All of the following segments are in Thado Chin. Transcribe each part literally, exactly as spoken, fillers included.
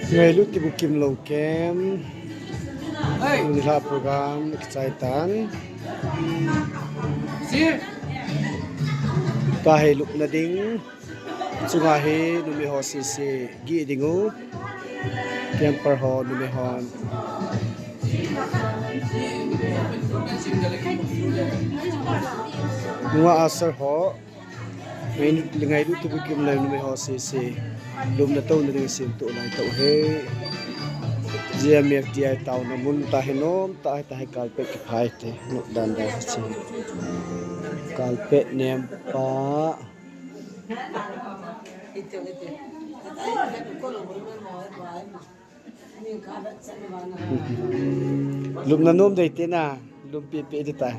Ngailut Tibukim Lou Camp. Hey. Tuni la program kichai tan. Si. Tua hi lupna ding. Chunga hi numei ho sese gih ding u. Camper ho numei hon. Nunga asar ho. Ngailut, Ngailut Tibukim Lou numei ho sese. Lupna touna ding semtoh lai tauhe. G M F D I taona mun tahi nom, tahi tahi carpet kiphai te. Nop dan dan si. Carpet nem pa. Lupna nom dei te na, lum pi pi di ta.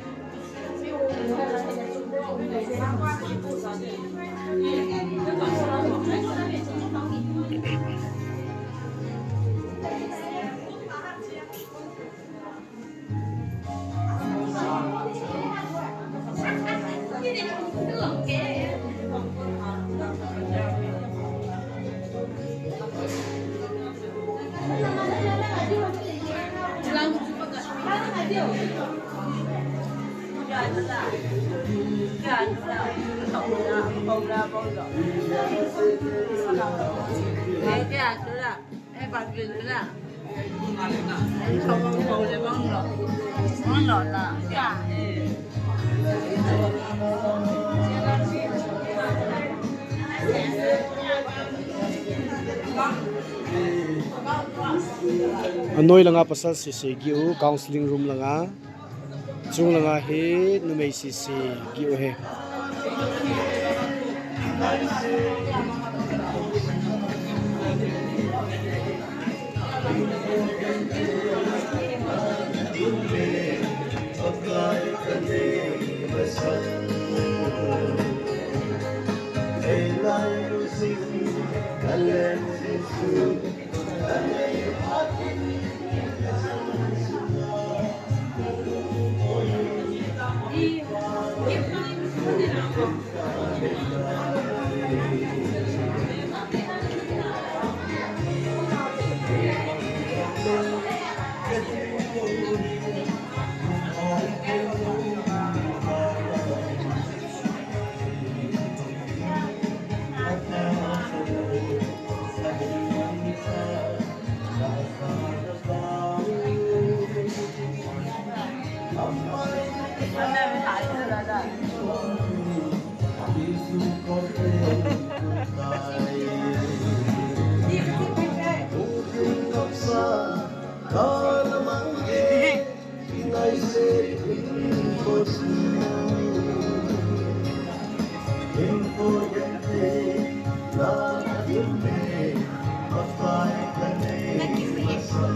Anoi langa pasal sese gih u, counseling room langa. Chung langa hi numei sese gih u hi.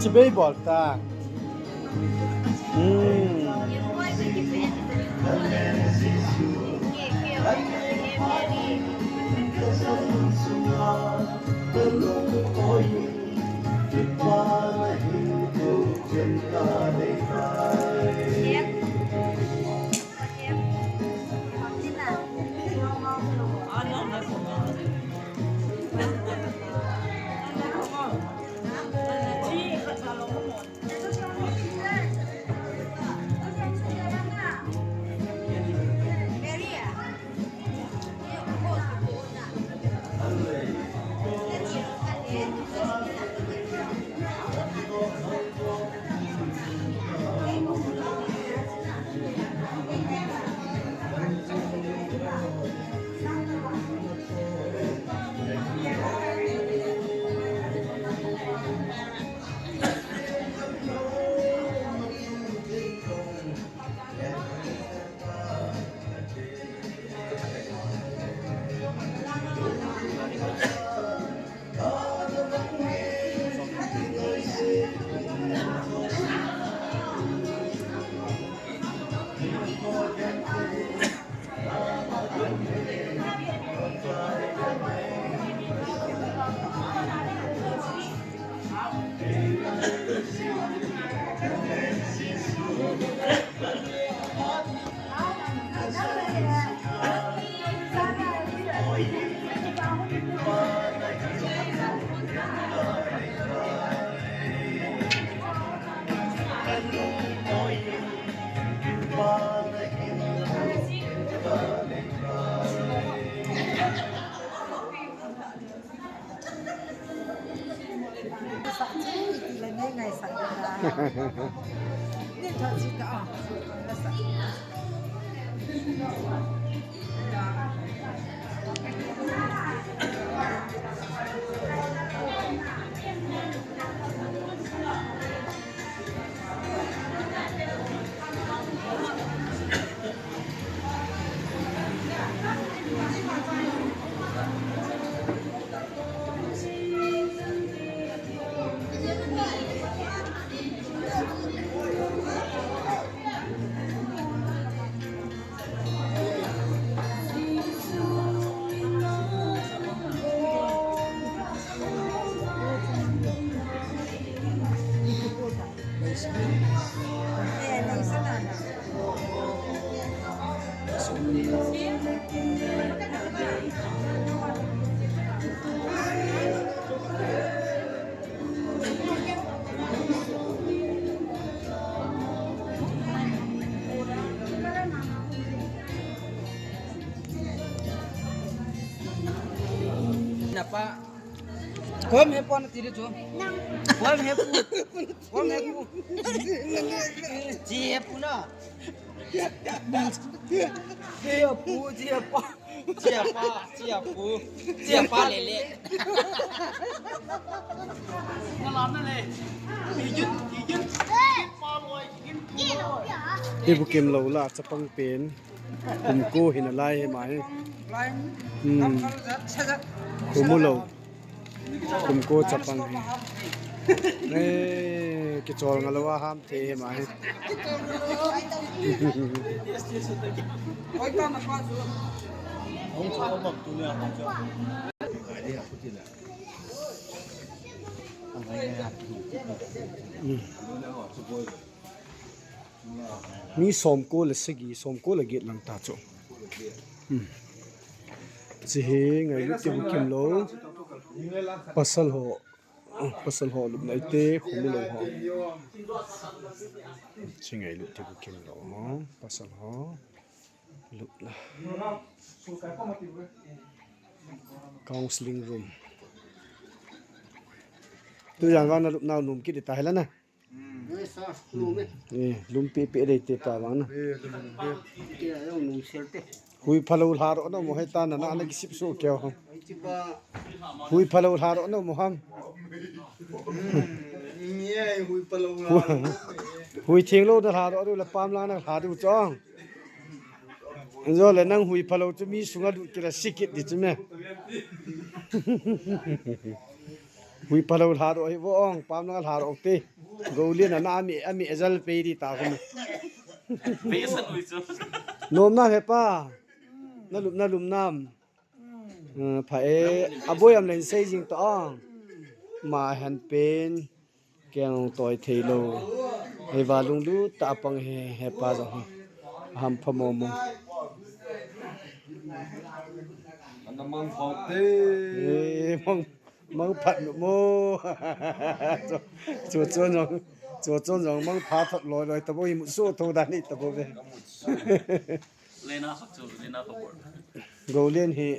Chibai bol ta. Hmm. Napa. Kom he pon tiri chu. Kom he pu. Kom he pu. Ji he pu na. Ji he pu, ji he pa. Ji he pa, ji he pu. Ji he pa le le. Na la na le. Ji jin, ji jin. Pa loi, ji jin. Ibu kim lo la chapang pen. Kum ko hin alai he ma he. Hmm. Kum u lo. Kum ko chapang he. Eh, kichol nga lo a ham the he ma he. Hmm. Mi som ko le sagi, som ko le get lang ta chu. Hmm. Chi hi ngailut ti bu kim lo. Pasal ho, pasal ho lupna ite, khum u lo ho. Chi ngailut ti bu kim lo ho, pasal ho. Lupna. Counseling room. Tu jan vang na lupna nom kit ta hela na. Eh, lumpi pi dei te pa vang na. Hui phalo lha ro na mo he ta na na na kisip su keo. Hui phalo lha ro na mo ham. Hui thing lo na lha ro la pam la na lha du chong. Zo le nang hui phalo chu mi sunga lut kila sikit di chu me. Hui phalo lha ro hi vo ong pam na lha ro te. Go le na na ami ami ezal pe di ta ko me. Nom na he pa. Na lum na lum nam. Pha e, aboi am len sei jing to ang. Ma han pen, keng toi thei lo. Hei va lunglut ta pang he, he pa jong he. Ham pha mo mo. Ana mang pha te. Eh, mang, mang phat mo. Chu, chu jong, chu, chu jong mang pha thot loi loi ta bo, i mu so tho da ni ta bo ve. Lena kha chu, lena kha bor. Go len hi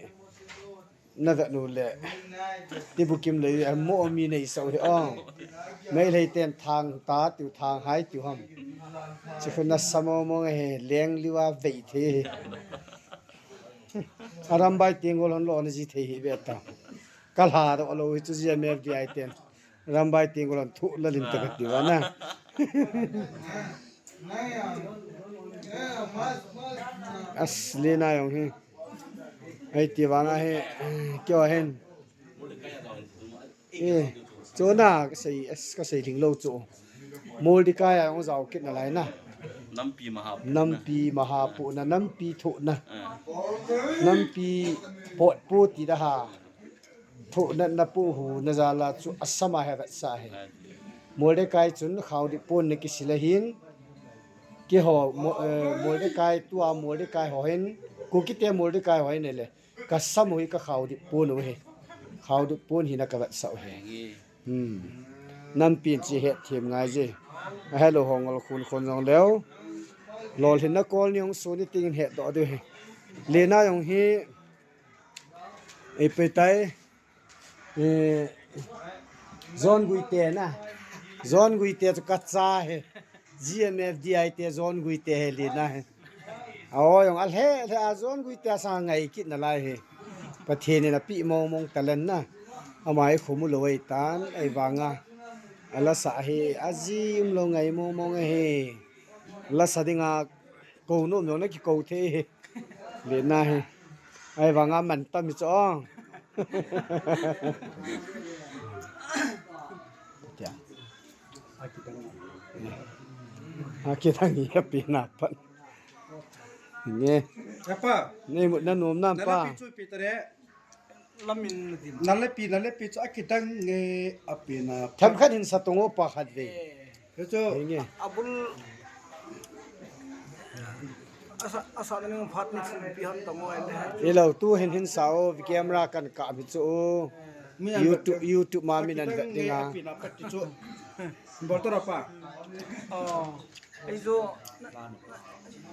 na vet nu le. Ti bu kim le a mo mi nei sau hi ong. Mei lei ten thang ta tiu thang hai tiu ham. Chi khun na sa mo mo he leng liwa vei the. Aram bai ting gol hon lo na ji the hi ve ta. Ka lha ro lo hi chu ji a mer di ai ten. Rambai ting ko lan thu la lim ta ka ti va na. As le na yong hi. Ai ti va na he. Kyo hen. Eh, cho na ka sei, as ka sei ling lo cho. Mordecai a yong zau kit na lai na. Nampi maha pu na. Nampi maha pu na, nampi thu na. Eh. Nampi pot pu ti da ha. Thoh natna pu hu na jal a chu asam a he vetsah he. Mordecai chun khaodip pon na kisil ahin, keiho Mo-, eh, Mordecai tua Mordecai ho hin, Kuki te Mordecai ho hin le, ka sam u hi ka khaodip pon u hi. Khaodip pon hi na ka vetsah u hi. Hmm. Nampi in chi het them ngai je. Ahelou ho ngol khun khun jong leu. Lolhinna kol ni hung sun ni tin het doh diu hi. Lena jong hi Ei, pei tai. Eh, John Guite na. John Guite chu kacha hi. G M F D I te John Guite hi lina hi. Aw, jong alhe, alhe a John Guite asang ngai kit nalai hi. Pathen in api mong mong talent na. Ama hi khomu lou ei tan, ei vanga. Alasa hi, aji um lou ngai mong mong hi. Lasa dinga kou nom jong na kikou thei hi. Lina hi. Ei vanga man tam hi chu ong. Tia. Akidang hi apina pat. Nge. Apa. Nei mut na nom nam pa. Nalapi chu pi tare. Lamin na din. Nalapi, nalapi chu akidang nge apina pat. Themkhat hin sa tong o pa khat ve. He chu. Nge. Abul. Asa, asa na ning phat ni chu pi han tong o ele. Ilo tu hin hin sa o, camera kan ka mi chu o. Mi an YouTube, YouTube ma mi nan vet dinga. Apina pat ti chu. Bol to ra pa. Oh. Ei jo, na,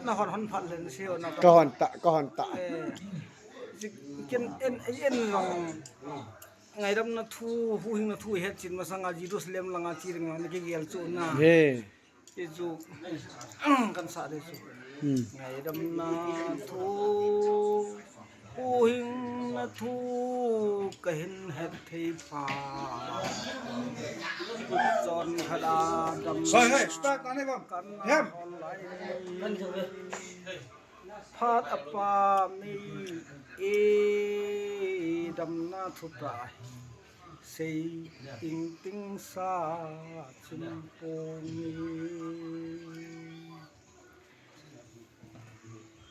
na hon hon phat len si o na. Ka hon ta, ka hon ta. Eh, ken en, en jong. Ngaidamna thu, huhhingna thu het chin masanga Jerusalem langa chi ring langa kigel chu na. He. Ti chu, kan sa de chu. Hmm. Ngaidamna thu, huhhingna thu kahin het thei pha. Chon khat a dam. Hoi, hoi, start na ne bam. Kan online. Phat apa mi e damna thu ta. Sei ting ting sa chim pong ni.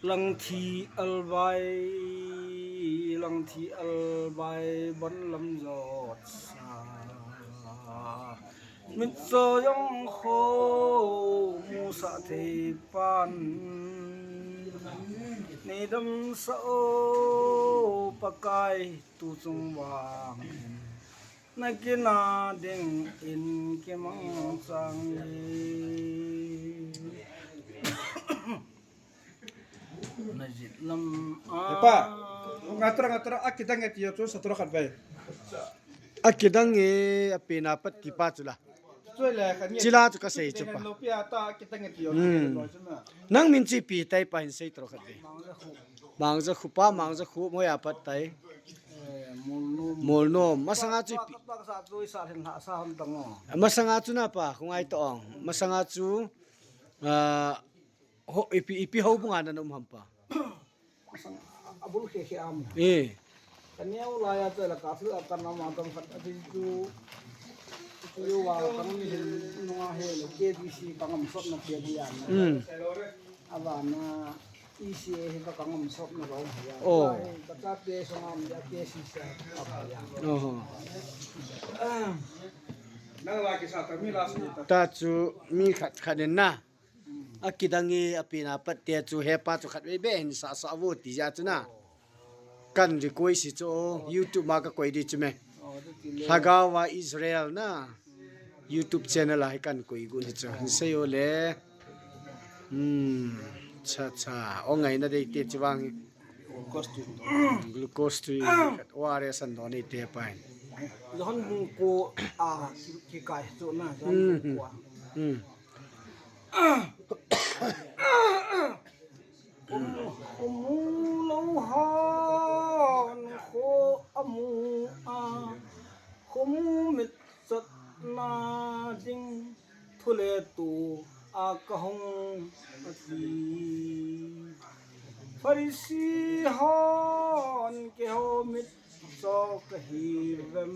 Lang thi alvai, lang thi alvai, bon lam jot sa. Mit cho jong kho, mu sa thei pan. Nei dam sa o, Pakai tu chung vang. Na kina ding in kimang chang e. Na jit lam a. Epa, ngatra, ngatra, akidang e ti yo chu sa tro khat ve. Akidang e, apina pat ti pa chu la. Chila chu ka sei chu pa. Lo pi a ta akidang e ti yo. Hmm. Nang min chi pi tai pa hin sei tro khat ve. Mangja khu pa, Mangja khu, moi a pat tai. Eh, Molnom. Molnom. Masanga chu ipi. Pa, pa, sa chu isa hin ha, sa hon tang o. Masanga chu na pa, khu ngai to ong. Masanga chu, ah, ho, ipi, ipi houbung a na um ham pa. Masanga, abul khe khe am. Eh. Ka neo la ya chu la ka thu a ka na ma tang khat a ti chu. Chu yo wa ka mi hin nunga he le K B C ka ngam sot na pe di ya na. Hmm. Avana E C A hi ka kangam sop na rong haya. Oh. Ka chate song am ya K C C a haya. Oh. Nang la kisa ta mi la si ta. Ta chu mi khat khat in na. Akidang e apina pat te chu hepa chu khat ve be hin sa sa vo ti ja chu na. Kan request chu YouTube ma ka koi di chu me. Oh, tu ti le. Lhagao va Israel na. YouTube channel a hi kan koi gun hi chu. Hin sei o le. Hmm. Cha cha. O ngai na dei te chi vang. Glucose tu. Glucose tu. O R S an don ei te pai. Johan bung ko a ki, ki kai chu na. Johan bung ko a. Hmm. Khomu, khomu lou hon kho amu a, khomu mit chatna ding thu le tu a ka hung ati. Pharisee hon keiho mit cho ka hi vem?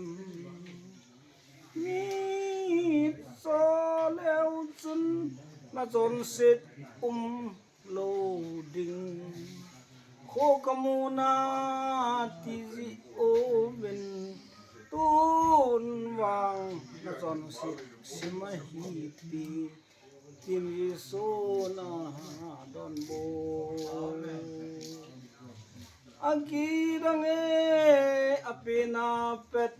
Mit cho leu chun na chonset um lou ding. Kho ka mu na ti ji o vin tun vang na chonset sim ahi ti. Tin Jesu na don bou. Akidang e apina pet.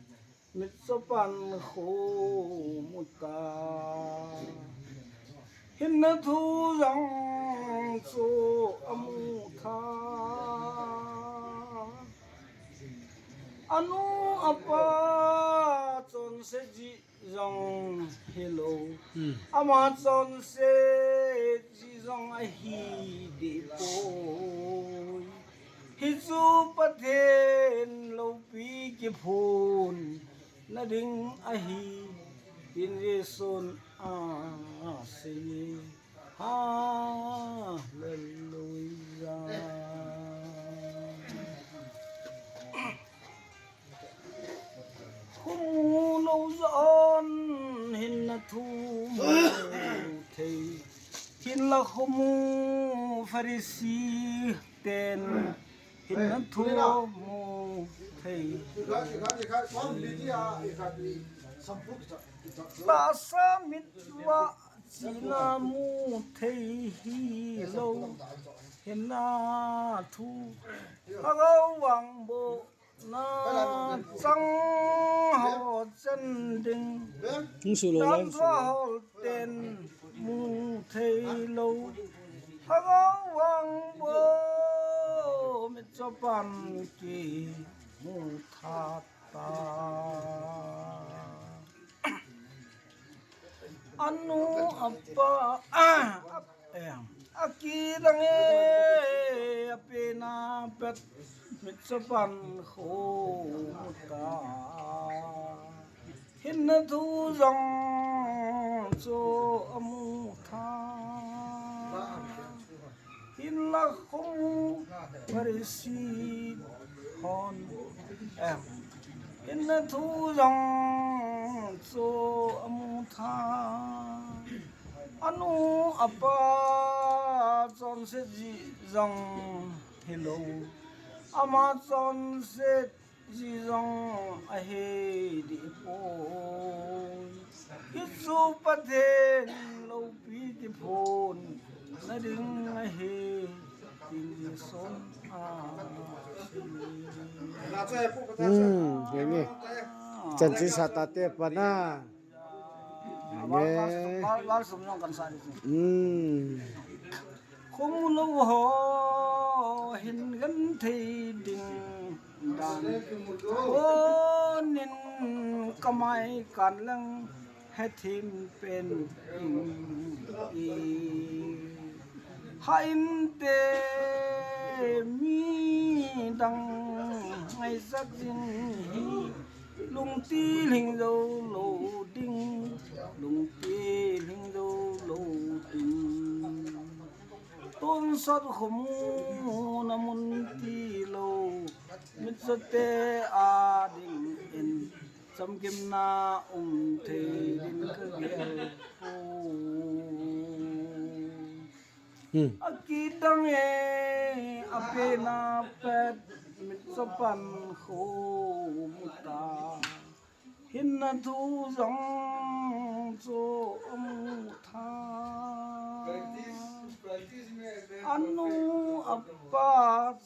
Mit cho pan kho mu ta. Hinna thu jong chu amu tha. Anu apa chonse ji jong hilou. Hmm. Ama chonset ji jong ahi deh poi. Hichu Pathen loupi kiphonna ding ahi, tin Jesun asei. Hallelujah. Khomu lou jon hinna thu mu thei. Hinla khomu Pharisee ten hinna thu mu thei. Tahsa mit uva chihna mu thei hilou. Hinna thu. Lhagao vangbohna chang ho chen ding. Hung su lou lai, hung su lou. Tangthu hol ten mu thei lou. Lhagao vangboh mitchopan kimu tha ta. Anu apa, ah, eh, akidang e, apen apat mitchopan khomu ta. Hinna thu jong chu amu tha. Hinla khomu Pharisee hon, eh, hinna thu jong chu amu tha. Anu apa chonset ji jong hilou. Ama chonset ji jong ahi deh poi. Hichu Pathen loupi kiphonna ding ahi, tin Jesun asei. Hmm, henge. Chan chu sa tate pana. Henge. Hmm. Khomu lou ho hin genthei ding dan. Khonin kamai kan leng hethem pen ing e. Hah inte midang ngaisat jing hi. Lungthim lhing jou lou ding, lungthim lhing jou lou ding. Tonsot khomuna mun tilou, mitchote adingin chamkimna um thei din kagel poi. Hmm. Akidang e, apen apat, mitchopan khomu ta. Hinna thu jong chu amu tha. Anu apa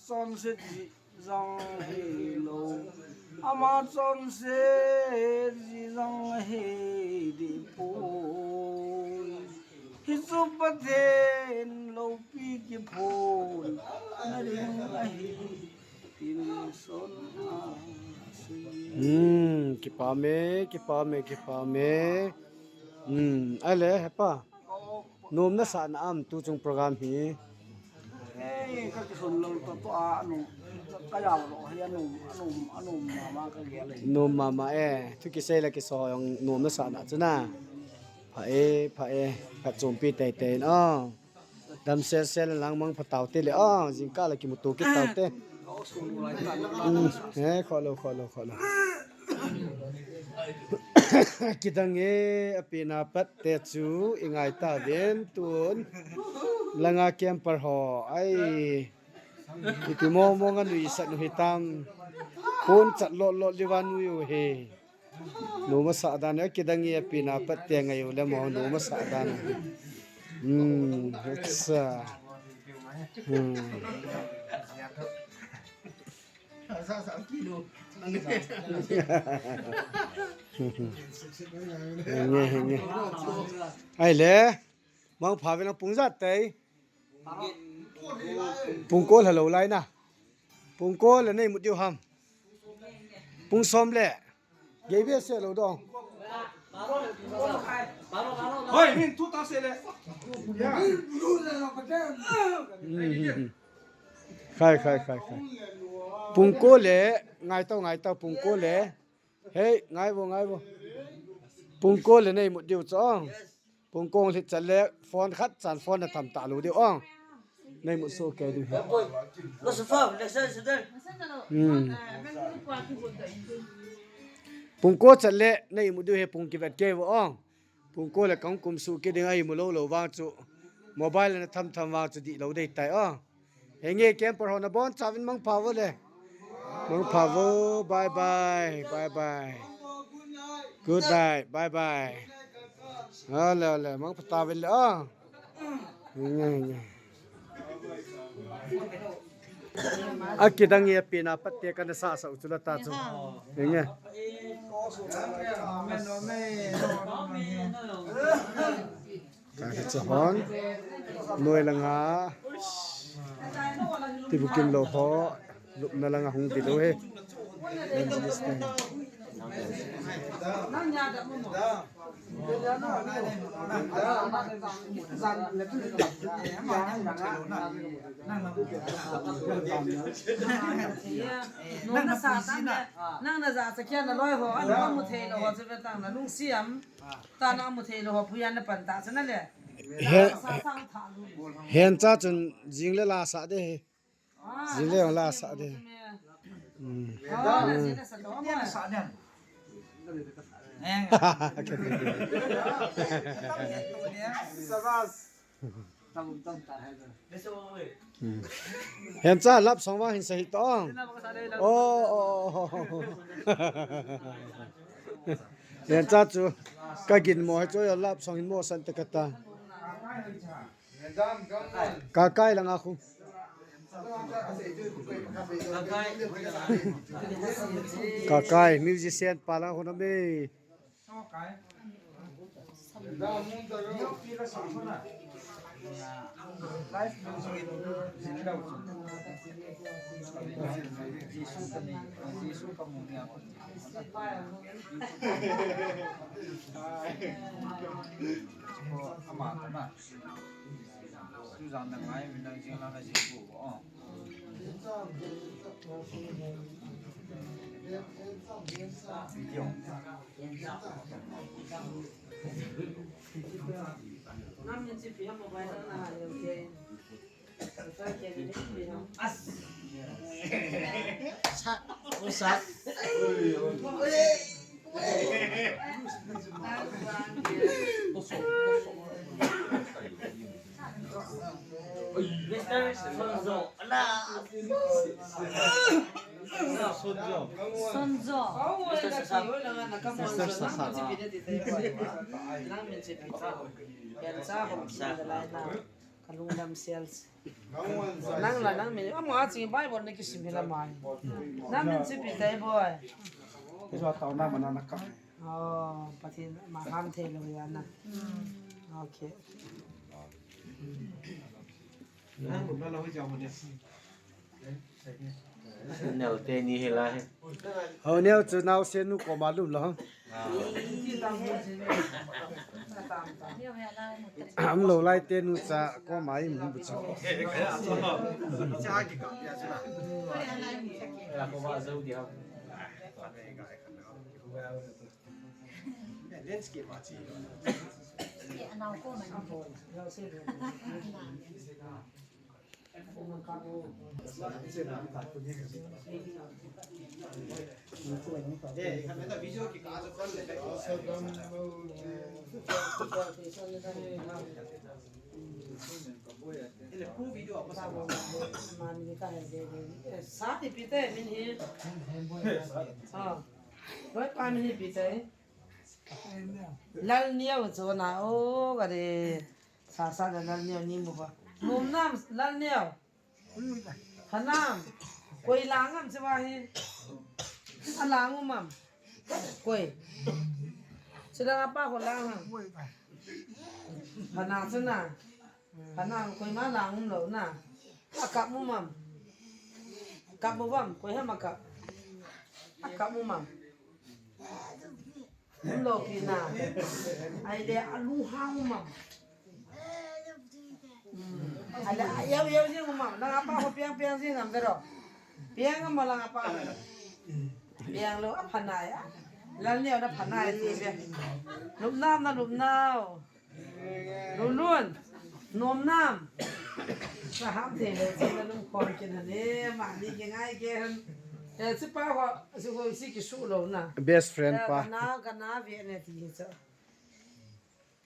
chonset ji jong hilou. Ama chonset ji jong hi deh poi. Hichu Pathen loupi kiphonna ding ahi, tin Jesun asei. Hmm, kipah e, kipah e, kipah e. Hmm, ahile, hepa. Nom nasah na am, tuchung program hi? Ei, kakison lou toh toh a, anom, kajao lou hi anom, anom, anom mama kagel e. Nom mama e, thu kisei le kiso jong nom nasah na chu na. Pha e, pha e, phatchompi teitei in, o. Damsel sel lang mangpha taute le, o, jingkah le kimuto kit taute. Hmm, he, kholou, kholou, kholou. Kidang e, apen apat te chu ingai tauvin tun. Langa camper ho, ai. Ipi mo mo nga nuisat nu hitam. Kon chat lot lot liva nui u hi. Nom asah dan e, kidang e, apen apat te ngai u le mo, nom asah dan. Hmm, acha. Hmm. Nge, nge. Ahile, mangpha ve lang pung ijat tei. Pung ko lha lou lai na. Pung ko lha nei mut diu ham. Pung som le. Gei ve se lou dong. Hoi, min thu ta se le. Ya. Hmm, hmm, hmm. Khai, khai, khai, khai. Pungko le, ngai tau, ngai tau, pungko le. Hei, ngai vo, ngai vo. Pungko le nei mut diu cho. Pungko hlit chan le, phone khat chan phone na tham ta lu diu ong. Nei mut so ke diu he. Hmm. Pungko chan le, nei mut diu he pung kivet ke vo ong. Pungko le kang kum su ke ding ahi mu lo lo vang chu. Mobile na tham tham vang chu di lo dei tai ong. Henge, camper ho nabonchauvin mangpha vo le. Mangpha vo, bye bye, bye bye. Good night, bye bye. Ale, ale, mangpha tauvin le, ah. Henge, henge. Akidang e pina patte kana sa sa u chu la ta chu. Henge. Ka hi cha hon. Noi langa. Tibukim lo ho. Lupna langa hung ti lo he. Nang na sa tang le, nang na ja sa kia na loi ho, an ko mu thei lo ho, chu ve tang na lungsiam. Ta na mu thei lo ho, phuyan na pan ta chana le. He, sa sa tha lu. Hen cha chun jing le la sa de he. Ah, jing le la sa de. Hmm. Ah, jing le sa lo ma. Sabas. Hmm. Hen cha love song vang hin sa hi tong. Oh, oh, oh, oh. Hen cha chu ka gin mo hai chu love song hin mo san ta ka ta. Ka kai langa khu. Ka kai musician pa langa khu na me. Mister Sonzo, ala. Sonzo. Sonzo. Mister Sasa. Mister Sasa. Nang min che pizza. Pizza ho. Ka lungdam sel. Nang la nang min, ama a ching Bible na kisim hi la mai. Nang min chu pi tai boy. Ijo tau na mana na ka. Oh, Pathen ma ham thei lo ya na. Okay. Nang ko na lo ja mo ne. Neo te ni hi la he. Ho neo chu nao se nu ko ma lum lo. Am lo lai te nu cha ko ma i mu bu chu. Landscape a chi. Sa ti pi te min hi. Ha. Loi pa min hi pi te. Lal Neo chu na o ka de. Sa sa da Lal Neo ni mu ba. Lum nam Lal Neo. Hanam. Koi lang am che ba hi. A lang um am. Koi. Che lang apa ko lang am. Hana che na. Hana koi ma lang um lo na. A kap mu mam. Kap mu bam koi ha ma kap. A kap mu mam. Lo pi na. Ai le alu hang ma. Ai le ayau yau jing ma. Na apa ko piang piang jing am dero. Piang ma lang apa. Piang lo apa na ya. Lang ni na apa na ya ti be. Lum nam na lum nau. Lun lun. Nom nam. Sa ham te le, sa na lum kon kin han e, ma ni ke ngai ke han. E, si pa ho, si ho si ki su lo na. Best friend pa. Ka na, ka na ve ne ti so.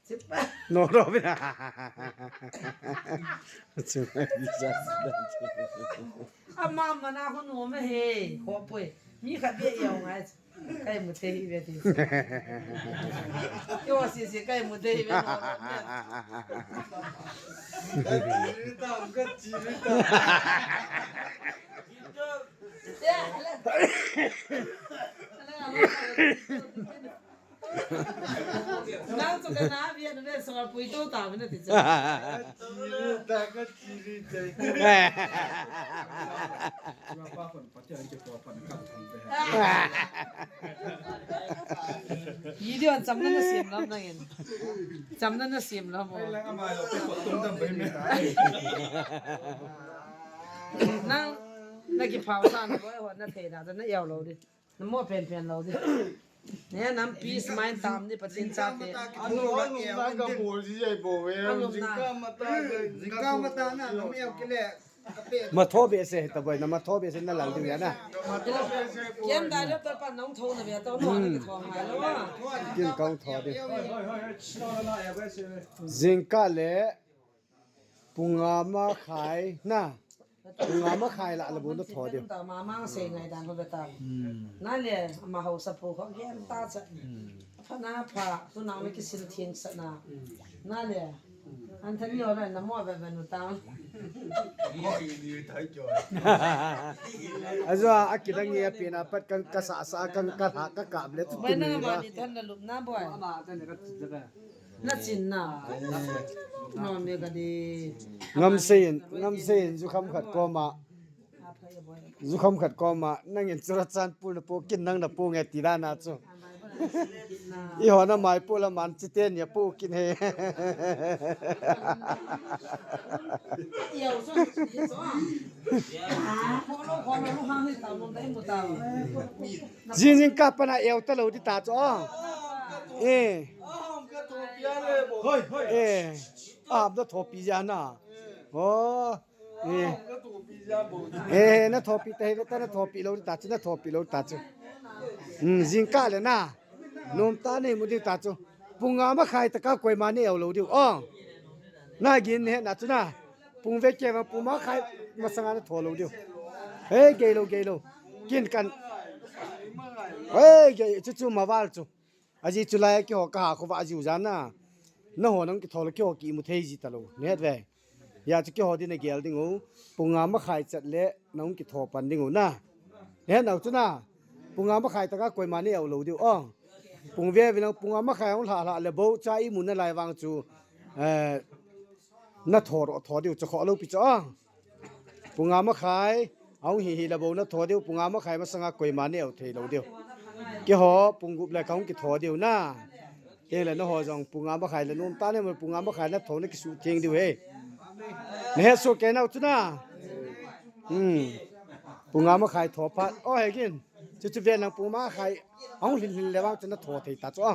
Si pa. No, no, no. Ama mana ko nom he, ko poi. Mi khat be yau ngai. Kai mu thei ve ti. Yo si si kai mu thei ve. Nang chu ka na bia na ve so pui to ta ve na ti chu. Video an chamna na siam lam nangin. Chamna na siam lam mo. Nang na ki phau sa na boi ho na thei na na yau lo di. Na mo pen pen lo di. Ne nam peace mind tam ni Pathen cha te. Anu anu na ka bol ji jai bo ve. Anu na. Jingkah mata na nam yau kile. Ma tho be se ta boi na ma tho be se na lal ding ya na. Kiam da le ta pa nong tho na be ta no na ki tho ngai lo. Kin kong tho de. Jingkah le pung nga ma khai na. Pung nga ma khai la la bu na tho de. Ta ma mang se ngai dan ko be ta. Na le ma hausa pu ko gen ta cha. Pha na pha, tu nang le kisil theng sa na. Na le. Anthony ora na mo ve ve nu ta. Ajo a kidang ye pe na pat kan ka sa sa kan ka ha ka ka le tu. Bai na ma ni than na lup na boi. Na chin na. No me ka di. Ngam sein, ngam sein ju kham khat ko ma. Jukham khat koma, nangin Churachandpur na po kin nang na po nge ti dan a chu. Eiho na mai po la man chite nia po kin he. Jing jing ka pana eu ta lo di ta chu. Eh. Eh. Am da thopi ja na. Oh. Eh. Eh, na thopi ta hi ta na thopi lo ta chu, na thopi lo ta chu. Hmm, jingkah le na. Nom ta nei mu diu ta chu. Pung nga ma khai ta ka koima nei eu lo diu. Oh. Na gin he na chu na. Pung ve ke va pung ma khai masanga na tho lo diu. Hei, gei lo, gei lo. Kin kan. Hei, gei chu chu ma val chu. Aji chu lai keiho ka ha kho va aji u jan na. Na ho nang kithol keiho ki mu thei ji ta lo. Net ve. Ya chu keiho din a gel ding u. Pung nga ma khai chat le nang kitho pan ding u na. Net nau chu na. Pung nga ma khai ta ka koima nei eu lo diu. Oh. Pung ve ve nang pung nga ma khai hung hla hla le bo cha i mu na lai vang chu. Eh, na tho ro tho diu chu kho lo pi chu a. Pung nga ma khai, a hung hi hi la bo na tho diu, pung nga ma khai masanga koima nei eu thei lo diu. Keiho, pung gup le ka hung kitho diu na. Kei le na ho jong pung nga ma khai le nom ta ne mo pung nga ma khai na tho na kisu theng diu he. Na he su ke nau chu na. Hmm. Pung nga ma khai tho pa. O he gin. Chu chu ve nang pung nga ma khai. A hung hlin hlin le vang chu na tho thei ta chu a.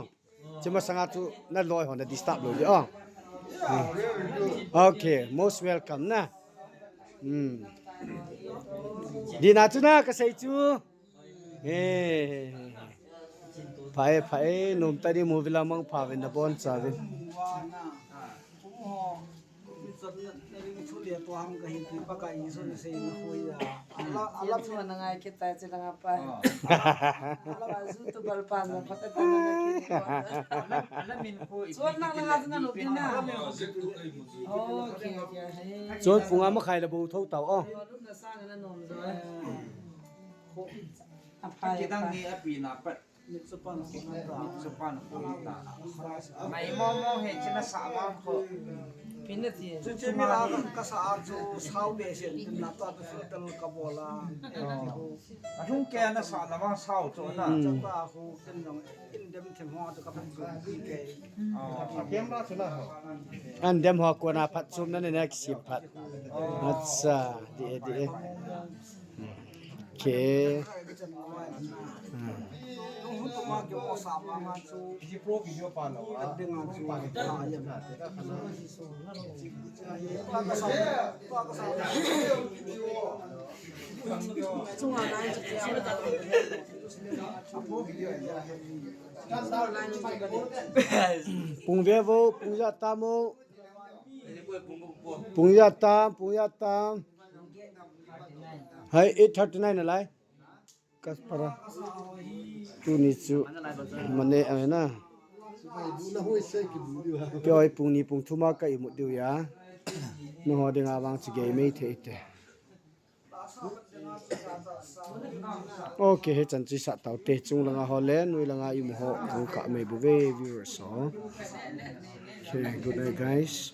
Chu masanga chu na loi ho na disturb lo di, oh. Hmm. Okay, most welcome na. Hmm. Di na chu na ka sei chu. Eh. Phae, phae, nom ta di movie la mang pha ve na bon cha ve. Ala, ala chu na ngai kit tai chi langa pa. Ala ba zu tu bal pa na phat ta na ki. Ala min ko i. Chuan na langa na lo tin na. Okay, okay, okay. Chuan pung nga ma khai la bo tho tau, oh. Lu na sa na nom zo. Apa ya. Kidang ni api na pat. Mitsupan ko na ta. Mitsupan ko na ta. Nai mo mo he china sa ma ko. Pina ti. Chu chu mi la ka sa a chu sao be sen tin na ta tu su tal ka bola. A hung ke na sa na ma sao chu na. Cha ta hu ken jong in dem them ho chu ka phan chu pi ke. A camera chu na ho. An dem ho ko na phat sum na ne na kisim phat. Acha, di e, di e. Okay. Hmm. Pung ve vo, pung ja tam o. Pung ja tam, pung ja tam. Hai, eight thirty nine alai. Kaspara. Tuni chu mane a na. Kei pung ni pung thum a ka imut diu ya. Nangho dinga vang chu gei mei thei te. Okay, hichan chu sa tau te, chung langa ho le noi langa imu ho, kong ka mei bu ve viewers ho. Okay, good night guys.